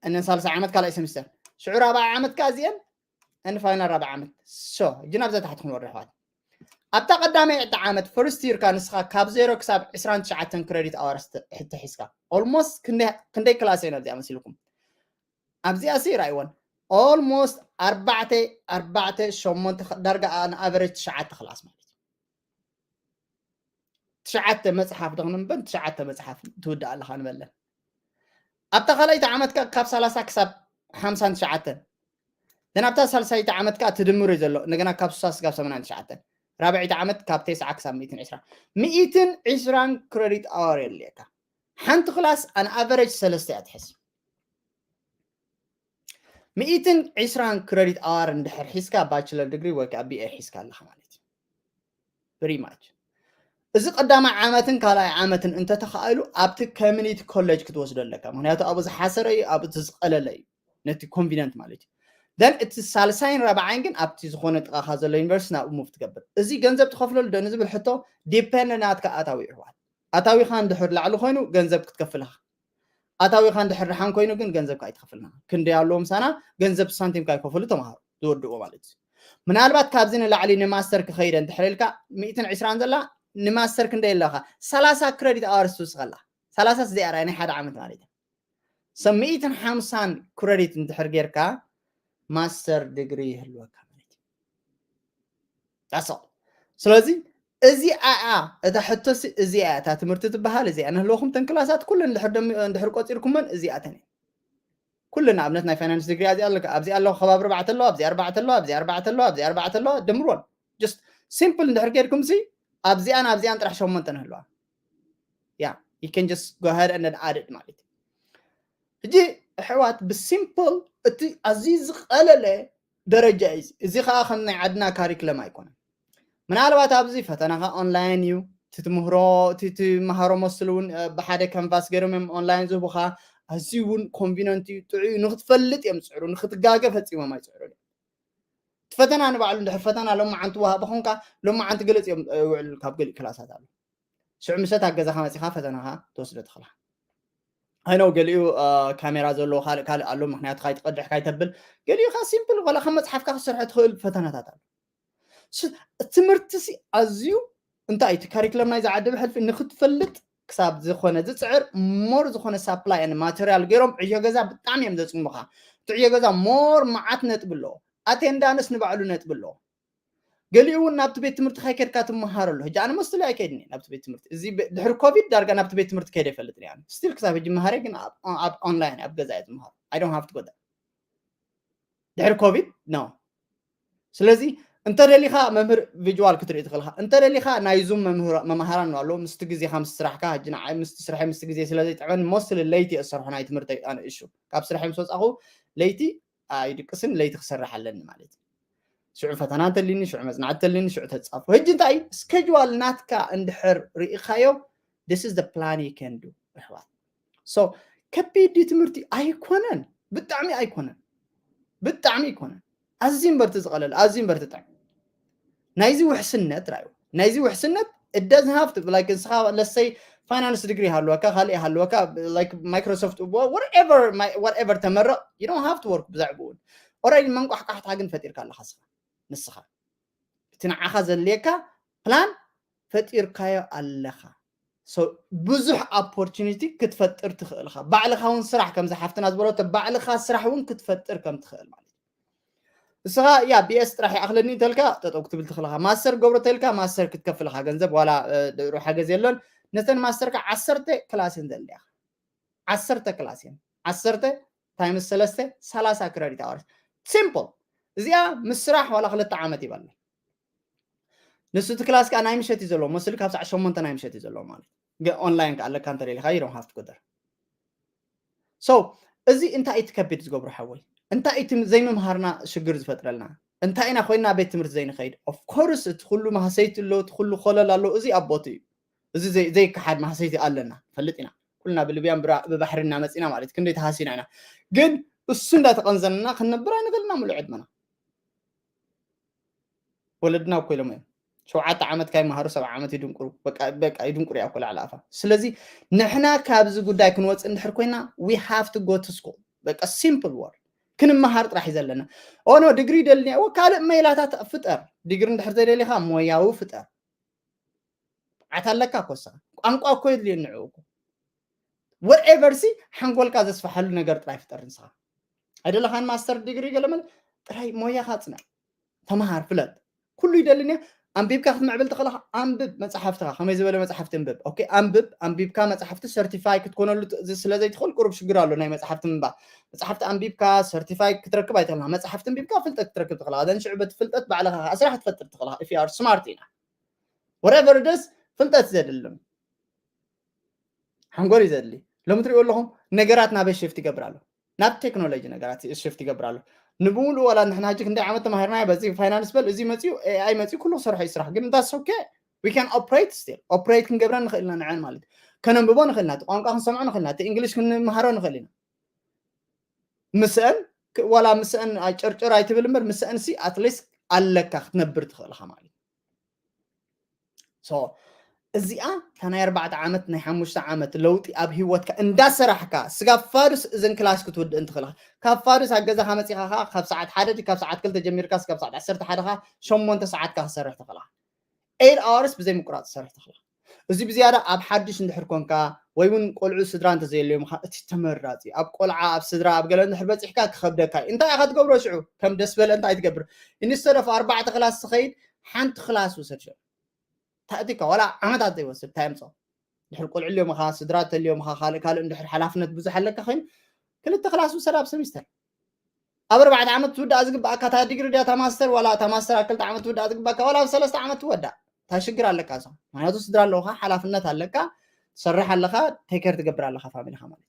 እነን ሳልሳይ ዓመት ካልኣይ ሰሚስተር ሽዑ ራብዓይ ዓመት ከዓ እዚአን እን ፋይናል ራብዓይ ዓመት so እጂ ናብዛ ታሕቲ ክንወርድ ኣሕዋት ኣብታ ቀዳማይ ዕጣ ዓመት first year ካ ንስኻ ካብ ዜሮ ክሳብ ዕስራን ትሽዓተን credit hours ተሒዝካ almost ክንደይ ክላስ እየን ኣብዚኣ መሲልኩም ኣብዚኣ ሲ ራእይወን almost ኣርባዕተ ኣርባዕተ ሸሞንተ ዳርጋ ን average ትሽዓተ ክላስ ማለት እዩ። ትሽዓተ መፅሓፍ ዶ ክንንበብ ትሽዓተ መፅሓፍ ትውድእ ኣለኻ ንበለን። ኣብታ ካልኣይቲ ዓመት ካብ ሰላሳ ክሳብ ሓምሳን ትሽዓተን then ኣብታ ሳልሳይቲ ዓመት ከዓ ትድምሩ እዩ ዘሎ እንደገና ካብ ስሳ ክሳብ ሰማንያን ትሽዓተን ራብዐይቲ ዓመት ካብ ተስዓ ክሳብ ሚእትን ዕስራ ሚእትን ዕስራን credit hour የድልየካ ሓንቲ ክላስ an average ሰለስተ እያ ትሕዝ ሚእትን ዕስራን credit hour እንድሕር ሒዝካ bachelor degree ወይ ከዓ B A ሒዝካ ኣለካ ማለት እዩ። Very much እዚ ቀዳማይ ዓመትን ካልኣይ ዓመትን እንተተኻእሉ ኣብቲ community college ክትወስዶ ኣለካ። ምክንያቱ ኣብኡ ዝሓሰረ እዩ፣ ኣብኡ እቲ ዝቐለለ እዩ፣ ነቲ convenient ማለት እዩ። Then እቲ ሳልሳይን ራብዓይን ግን ኣብቲ ዝኾነ ጥቓኻ ዘሎ ዩኒቨርሲቲ ናብኡ move ትገብር። እዚ ገንዘብ ትኸፍለሉ ዶ ንዝብል ሕቶ depend ናትካ ኣታዊ ይሕዋል። ኣታዊኻ እንድሕር ላዕሊ ኮይኑ ገንዘብ ክትከፍል ኢኻ። ኣታዊኻ እንድሕር ደሓን ኮይኑ ግን ገንዘብካ ኣይትኸፍልና። ክንደይ ኣለዎ ምሳና ገንዘብ ሳንቲምካ ይከፍሉ ተምሃሩ ዝወድእዎ ማለት እዩ። ምናልባት ካብዚ ንላዕሊ ንማስተር ክኸይደ እንድሕር ኢልካ ሚእትን ዕስራን ዘላ ንማስተር ክንደይ ኣለኻ ሰላሳ credit hours ትውስኸላ ሰላሳ እዚኣ ራይ ናይ ሓደ ዓመት ማለት እዩ። ሰብ ሚእትን ሓምሳን credit እንድሕር ጌርካ ማስተር ዲግሪ ይህልወካ ማለት እዩ። That's all። ስለዚ እዚኣ እያ እታ ሕቶሲ እዚኣ እያ እታ ትምህርቲ ትበሃል እዚኣ ንህልወኹም ተን ክላሳት ኩለን እንድሕር ደም- እንድሕር ቆፂርኩመን እዚኣተን እየን። ኩለን ንኣብነት ናይ ፋይናንስ ዲግሪ እዚኣ ኣለካ ኣብዚ ኣለኹ ከባቢ ኣርባዕተ ኣለዋ ኣብዚ ኣርባዕተ ኣለዋ ኣብዚ ኣርባዕተ ኣለዋ ኣብዚ ኣርባዕተ ኣለዋ ድምርወን just simple እንድሕር ጌርኩም ሲ ኣብዚኣን ኣብዚኣን ጥራሕ ሸሞንተ ንህልዋ yeah you can just go ahead and add it ማለት እዩ። ሕጂ ኣሕዋት ብሲምፕል እቲ ኣዝዩ ዝቐለለ ደረጃ እዩ። እዚ ከዓ ከም ናይ ዓድና ካሪክለም ኣይኮነን። ምናልባት ኣብዚ ፈተናኻ ኦንላይን እዩ፣ ትትምህሮ ትመሃሮ መስል እውን ብሓደ ከንቫስ ገይሮም እዮም ኦንላይን ዝህቡኻ። ኣዝዩ እውን ኮንቪነንት እዩ፣ ጥዑይ እዩ። ንክትፈልጥ እዮም ዝፅዕሩ፣ ንክትጋገ ፈፂሞም ኣይፅዕሩ። ፈተና ንባዕሉ እንድሕር ፈተና ሎማዓንቲ ወሃቢ ኾንካ ሎማዓንቲ ገለፂ እዮም ውዕል ካብ ገሊእ ክላሳት ኣሎ። ሽዑ ምሸት ኣብ ገዛኻ መፂኻ ፈተናኻ ትወስዶ ትኽእላ። ኣይነው ገሊኡ ካሜራ ዘለዎ ካልእ ካልእ ኣሎ፣ ምክንያቱ ካይትቀድሕ ካይተብል። ገሊኡ ካ ሲምፕል ዋላ ካብ መፅሓፍካ ክሰርሐ ትኽእል ፈተናታት ኣሎ። ትምህርቲ ሲ ኣዝዩ እንታይ እቲ ካሪክለም ናይ ዝዓዲ ብሕልፊ ንክትፈልጥ ክሳብ ዝኾነ ዝፅዕር ሞር ዝኾነ ሳፕላይ ን ማቴሪያል ገይሮም ዕዮ ገዛ ብጣዕሚ እዮም ዘፅሙኻ። እቲ ዕዮ ገዛ ሞር መዓት ነጥቢ ኣለዎ። ኣቴንዳንስ ንባዕሉ ነጥቢ ኣለዎ። ገሊኡ እውን ናብቲ ቤት ትምህርቲ ካይከድካ ትመሃረሉ። ሕጂ ኣነ መስሊ ኣይከይድኒ ናብቲ ቤት ትምህርቲ። እዚ ድሕሪ ኮቪድ ዳርጋ ናብቲ ቤት ትምህርቲ ከይደ ይፈልጥ ያ ስቲል ክሳብ ሕጂ መሃረ ግን ኣብ ኦንላይን ኣብ ገዛ እየ ዝመሃሩ። I don't have to go there ድሕሪ ኮቪድ ነው። ስለዚ እንተ ደሊኻ መምህር ቪጅዋል ክትርኢ ትኽእልካ፣ እንተ ደሊኻ ናይ ዙም መምሃራን ኣሎ ምስቲ ግዜኻ ምስ ስራሕካ። ሕጂ ንዓይ ምስቲ ስርሐ ምስቲ ግዜ ስለ ዘይጥዕመን ሞስሊ ለይቲ እየ ዝሰርሖ ናይ ትምህርቲ ኣነ እሹ ካብ ስርሐ ምስ ወፃኹ ለይቲ ኣይድቅስን፣ ለይቲ ክሰርሕ ኣለኒ ማለት እዩ። ሽዑ ፈተና እንተሊኒ፣ ሽዑ መፅናዕቲ እንተሊኒ፣ ሽዑ ተፃፉ። ሕጂ እንታይ ስኬጅዋል ናትካ እንድሕር ርኢኻዮ፣ this is the plan you can do ኣሕዋት። So ከቢድ ትምህርቲ ኣይኮነን፣ ብጣዕሚ ኣይኮነን፣ ብጣዕሚ ኣይኮነን። ኣዝዩ እምበር ዝቐለል፣ ኣዝዩ እምበር ጥዕም ናይዚ ውሕስነት ራዩ ናይዚ ውሕስነት እደዝ ሃፍት ላይክ ንስኻ ለሰይ ፋይናንስ ዲግሪ ሃለወካ ካልእ ሃለወካ ላይክ ማይክሮሶፍት እቦ whatever ተመረቕ you don't have to work ብዛዕባኡ። ኦረዲ መንቋሕቋሕታ ግን ፈጢርካ ኣለኻ ስኻ ንስኻ እቲ ንዓኻ ዘድልየካ ፕላን ፈጢርካዮ ኣለኻ። ብዙሕ ኦፖርቹኒቲ ክትፈጥር ትኽእልኻ። ባዕልኻ እውን ስራሕ ከምዚ ሓፍትና ዝበለቶ ባዕልኻ ስራሕ እውን ክትፈጥር ከም ትኽእል ማለት እዩ። ንስኻ ያ ቢኤስ ጥራሕ ይኣኽለኒ እንተልካ ጠጠው ክትብል ትኽእልኻ። ማስተር ገብሮ ተልካ ማስተር ክትከፍልኻ ገንዘብ ዋላ ድሮ ሓገዝ የሎን። ነተን ማስተርካ ዓሰርተ ክላስ እየን ዘድልያኻ። ዓሰርተ ክላስ እየን። ዓሰርተ ታይምስ ሰለስተ ሰላሳ ክረዲት ኣዋርስ። ሲምፕል። እዚኣ ምስ ስራሕ ዋላ ክልተ ዓመት ይበላ። ንሱ እቲ ክላስ ከዓ ናይ ምሸት እዩ ዘለዎ መስል ካብ ሰዓት ሸሞንተ ናይ ምሸት እዩ ዘለዎ ማለት ግን ኦንላይን ከዓ ኣለካ እንተደሊካ you don't have to go there። So እዚ እንታይ እቲ ከቢድ ዝገብሮ ሓወይ? እንታይ እቲ ዘይምምሃርና ሽግር ዝፈጥረልና? እንታይ ኢና ኮይና ቤት ትምህርቲ ዘይንኸይድ? Of course እቲ ኩሉ ማህሰይቲ ኣሎ፣ እቲ ኩሉ ኮለል ኣሎ፣ እዚ ኣብ ቦቱ እዩ። እዚ ዘይከሓድ ማህሰይቲ ኣለና ፈልጥ ኢና ኩልና ብልብያን ብባሕሪ እናመፂና ማለት ክንደይ ተሃሲና ኢና። ግን እሱ እንዳተቐንዘንና ክንነብር ኣይንኽእልና ሙሉእ ዕድመና። ወለድና እኮ ኢሎም እዮም ሸውዓተ ዓመት ካይመሃሩ ሰብዓ ዓመት ይድንቁሩ። በቃ ይድንቁሩ እያ እኮ ላዕሊ ኣፋ። ስለዚ ንሕና ካብዚ ጉዳይ ክንወፅእ እንድሕር ኮይና we have to go to school። በቃ ሲምፕል ወርድ ክንመሃር ጥራሕ እዩ ዘለና። ኦኖ ዲግሪ ደልኒ ካልእ መይላታት ፍጠር። ዲግሪ እንድሕር ዘይደሊኻ ሞያዊ ፍጠር። ብዓት ኣለካ እኮ ንስኻ ቋንቋ እኮ የድልየኒ ንዕኡ እኮ whatever ሲ ሓንጎልካ ዘስፈሓሉ ነገር ጥራይ ፍጠር ንስኻ። ኣይደለኻን ማስተር ዲግሪ ገለመለ ጥራይ ሞያኻ ፅንዕ ተምሃር ፍለጥ። ኩሉ ይደልኒ ኣንቢብካ ክትምዕብል ትኽእልኻ። ኣንብብ መፅሓፍትኻ ከመይ ዝበለ መፅሓፍቲ እንብብ ኦኬ ኣንብብ ኣንቢብካ መፅሓፍቲ ሰርቲፋይ ክትኮነሉ ስለ ዘይትኽእል ቁሩብ ሽግር ኣሎ ናይ መፅሓፍቲ ምንባብ። መፅሓፍቲ ኣንቢብካ ሰርቲፋይ ክትረክብ ኣይትኽእልኻ። መፅሓፍቲ ኣንቢብካ ፍልጠት ክትረክብ ትኽእልኻ። ዘን ሽዑ በቲ ፍልጠት ባዕልኻ ከዓ ስራሕ ትፈጥር ትኽእልኻ if you are smart enough። Whatever it is ፍልጠት ዘድልም ሓንጎል እዩ ዘድሊ። ሎሚ ትሪእዎ ኣለኹም ነገራት ናበይ ሽፍት ይገብር ኣሎ። ናብ ቴክኖሎጂ ነገራት ሽፍት ይገብር ኣሎ። ንብሙሉእ ዋላ ንሕና ሕጂ ክንደይ ዓመት ተማሂርና በዚ ፋይናንስ በል እዚ መፅኡ ኤኣይ መፅኡ ኩሉ ክሰርሖ እዩ ስራሕ ግን that's okay we can operate still operate ክንገብረን ንኽእል ኢና ንዐን ማለት እዩ። ከነንብቦ ንኽእል ኢና እቲ ቋንቋ ክንሰምዖ ንኽእል ኢና እቲ እንግሊሽ ክንምሃሮ ንኽእል ኢና። ምስአን ዋላ ምስአን ጨርጨር ኣይትብል እምበር ምስአን ሲ ኣትሊስት ኣለካ ክትነብር ትኽእል ኢኻ ማለት እዩ። እዚኣ እታ ናይ ኣርባዕተ ዓመት ናይ ሓሙሽተ ዓመት ለውጢ ኣብ ሂወትካ እንዳሰራሕካ ስጋብ ፋዱስ እዘን ክላስ ክትውድእ እንትኽእልካ ካብ ፋዱስ ኣብ ገዛኻ መፂኻ ከዓ ካብ ሰዓት ሓደ ካብ ሰዓት ክልተ ጀሚርካ ስጋብ ሰዓት ዓሰርተ ሓደ ከዓ ሸሞንተ ሰዓትካ ክሰርሕ ትኽእልካ። ኤይት ኣወርስ ብዘይ ምቁራፅ ትሰርሕ ትኽእልካ። እዚ ብዝያዳ ኣብ ሓድሽ እንድሕር ኮንካ ወይ እውን ቆልዑ ስድራ እንተዘየልዮምካ እቲ ተመራፂ ኣብ ቆልዓ ኣብ ስድራ ኣብ ገለ እንድሕር በፂሕካ ክኸብደካ እዩ። እንታይ ኢኻ ትገብሮ ሽዑ ከም ደስ በለ እንታይ ትገብር ኢንስተድ ኦፍ ኣርባዕተ ክላስ ትኸይድ ሓንቲ ክላስ ውሰድ ሽዑ ታእቲካ ዋላ ዓመታት ዘይወስድ እንታይ ምፆ ድሕር ቆልዑ ልዮምኻ ስድራ ተልዮምኻ ካልእ ካልእ እንድሕር ሓላፍነት ብዙሕ ኣለካ ኮይኑ ክልተ ክላስ ውሰድ ኣብ ሰሚስተር ኣብ ኣርባዕተ ዓመት ትውዳእ ዝግባኣካ እታ ዲግሪ ድያ እታ ማስተር ዋላ እታ ማስተር ኣብ ክልተ ዓመት ትውዳእ ዝግባኣካ ዋላ ኣብ ሰለስተ ዓመት ትወዳእ እንታይ ሽግር ኣለካ እዛ ምክንያቱ ስድራ ኣለውካ ሓላፍነት ኣለካ ትሰርሕ ኣለካ ቴከር ትገብር ኣለካ ፋሚሊካ ማለት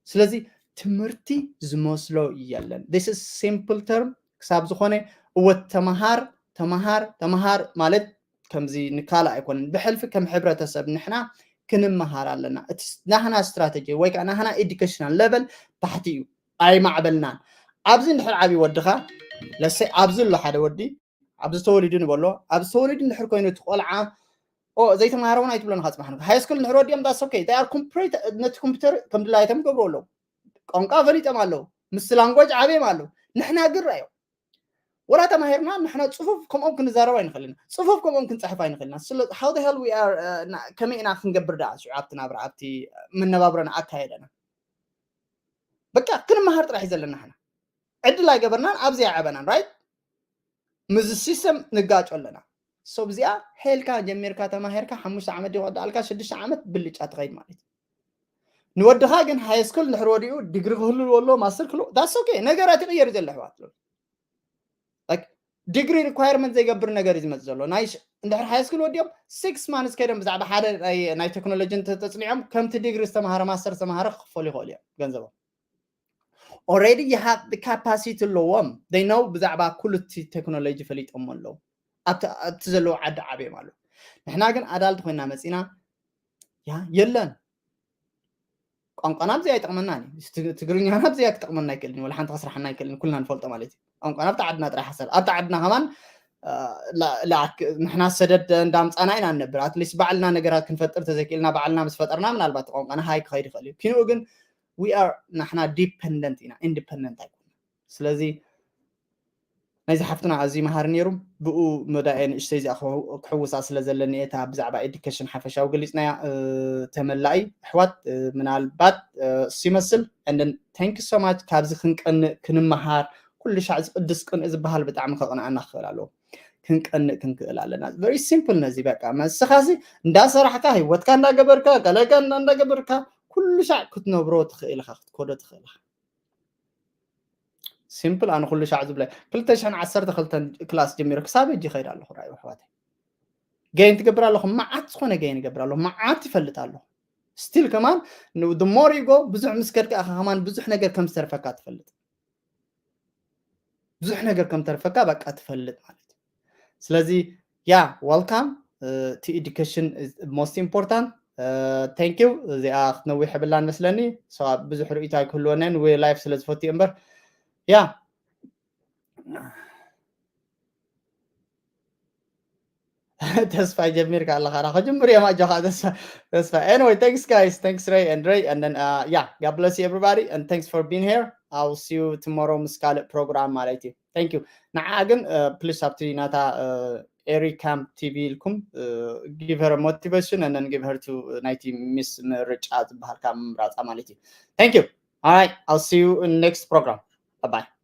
ስለዚ ትምህርቲ ዝመስሎ የለን። This is simple term። ክሳብ ዝኾነ እወት ተመሃር ተመሃር ተመሃር ማለት ከምዚ ንካልእ ኣይኮነን። ብሕልፊ ከም ሕብረተሰብ ንሕና ክንመሃር ኣለና። እቲ ናህና ስትራተጂ ወይ ከዓ ናህና ኤዱኬሽናል ለቨል ታሕቲ እዩ፣ ኣይማዕበልናን። ኣብዚ እንድሕር ዓብዩ ወድኻ ለሰይ ኣብዚ ኣሎ ሓደ ወዲ ኣብዚ ተወሊዱ ንበሎ ኣብዚ ተወሊዱ እንድሕር ኮይኑ እቲ ቆልዓ ዘይተማሃረ እውን ኣይትብሎን። ካፅማሕ ሃይ ስኩል እንድሕር ወዲኦም that's okay they are complete ነቲ ኮምፒውተር ከም ድላይቶም ገብሩ ኣለዉ። ቋንቋ ፈሊጦም ኣለዉ፣ ምስ ላንጎጅ ዓብዮም ኣለዉ። ንሕና ግን ራዮ ወላ ተማሂርና ንሕና ፅፉፍ ከምኦም ክንዛረብ ኣይንኽእልና፣ ፅፉፍ ከምኦም ክንፅሕፍ ኣይንኽእልና። How the hell we are ከመይ ኢና ክንገብር ደኣ ሽዑ ኣብቲ ናብራ ኣብቲ መነባብሮና ኣካየደና በቃ ክንመሃር ጥራሕ እዩ ዘለና። ሕና ዕድል ኣይገበርናን ኣብዚ ኣይዓበናን right። ምስዚ ሲስተም ንጋጮ ኣለና። So ብዚኣ ሄልካ ጀሚርካ ተማሂርካ ሓሙሽተ ዓመት ይወዳእልካ ሽዱሽተ ዓመት ብልጫ ትኸይድ ማለት እዩ። ንወድኻ ግን ሃይ ስኩል እንድሕር ወዲኡ ዲግሪ ክህሉ ኣለዎ ማስተር ክህሉ that's okay። ነገራት ይቕየር ዘሎ ኣሕዋት። ዲግሪ ሪኳየርመንት ዘይገብር ነገር እዩ ዝመፅእ ዘሎ። ናይ እንድሕር ሃይ ስኩል ወዲኦም ሲክስ ማንስ ከይዶም ብዛዕባ ሓደ ናይ ቴክኖሎጂ እንተተፅኒዖም ከምቲ ዲግሪ ዝተምሃረ ማስተር ዝተምሃረ ክኽፈሉ ይኽእሉ እዮም ገንዘቦም። Already you have the capacity ኣለዎም። They know ብዛዕባ ኩሉ እቲ ቴክኖሎጂ ፈሊጦም ኣለዉ። ኣብቲ ዘለዎ ዓዲ ዓብዮም ኣለዉ። ንሕና ግን ኣዳልት ኮይና መፂና ያ የለን ቋንቋና ኣብዚ ኣይጠቕመናን እዩ። ትግርኛና ኣብዚ ኣይክጠቕመና ኣይክእልን፣ ወላ ሓንቲ ከስራሓና ኣይክእልን። ኩልና ንፈልጦ ማለት እዩ። ቋንቋና ኣብቲ ዓድና ጥራሕ ሓሰር ኣብቲ ዓድና ከማን ንሕና ሰደድ እንዳምፃና ኢና ንነብር። ኣትሊስት ባዕልና ነገራት ክንፈጥር ተዘይክእልና ባዕልና ምስ ፈጠርና ምናልባት ቋንቋና ሃይ ክኸይድ ይኽእል እዩ። ኪንኡ ግን we are ንሕና ዲፐንደንት ኢና፣ ኢንዲፐንደንት ኣይኮና። ስለዚ ናይዚ ሓፍትና ኣዝዩ መሃሪ ነይሩ። ብኡ መዳኤ ንእሽተይ እዚኣ ክሕውሳ ስለ ዘለኒ እታ ብዛዕባ ኤዱኬሽን ሓፈሻዊ ገሊፅናያ ተመላኢ ኣሕዋት ምናልባት ሲመስል and thank you so much። ካብዚ ክንቀንእ ክንመሃር ኩሉ ሻዕ ዝቅድስ ቅንእ ዝበሃል ብጣዕሚ ከቅንኣና ክኽእል ኣለዎ። ክንቀንእ ክንክእል ኣለና። Very simple ነዚ በቃ መስኻሲ እንዳሰራሕካ ህይወትካ እንዳገበርካ ገለጋ እንዳገበርካ ኩሉ ሻዕ ክትነብሮ ትኽእል ኢኻ ክትኮዶ ትኽእል ኢኻ። ሲምፕል ኣነ ኩሉ ሻዕ ዝብለ ክልተ ሽሕን ዓሰርተ ክልተን ክላስ ጀሚሩ ክሳብ ሕጂ ይኸይድ ኣለኹ። ራእዩ ኣሕዋተይ ገይን ትገብር ኣለኹ። መዓት ዝኾነ ገይን ይገብር ኣለኹ። መዓት ይፈልጥ ኣለኹ። ስቲል ከማን more you go ብዙሕ ምስ ከድካ ኢኻ ከማን ብዙሕ ነገር ከም ዝተርፈካ ትፈልጥ። ብዙሕ ነገር ከም ተርፈካ በቃ ትፈልጥ ማለት እዩ። ስለዚ ያ welcome to education is most important። Thank you። እዚኣ ክትነዊሕ የብላን መስለኒ። ብዙሕ ርእይቶ ኣይክህልወንን ላይፍ ስለ ዝፈትዩ እምበር ያ ተስፋ ጀሚርካ ኣለኻ ራ ክጅምር እዮም ኣጆኻ ተስፋ ተስፋ anyway thanks guys thanks Ray and Ray and then uh, yeah God bless you everybody and thanks for being here. I'll see you tomorrow ምስ ካልእ ፕሮግራም ማለት እዩ። Thank you። ንዓ ግን ፕሊስ ኣብቲ ናታ ኤሪ ካምፕ ቲቪ ኢልኩም give her motivation and then give her to ናይቲ ሚስ ምርጫ ዝበሃል ካብ ምምራፃ ማለት እዩ። Thank you. All right, I'll see you in next program. Bye bye.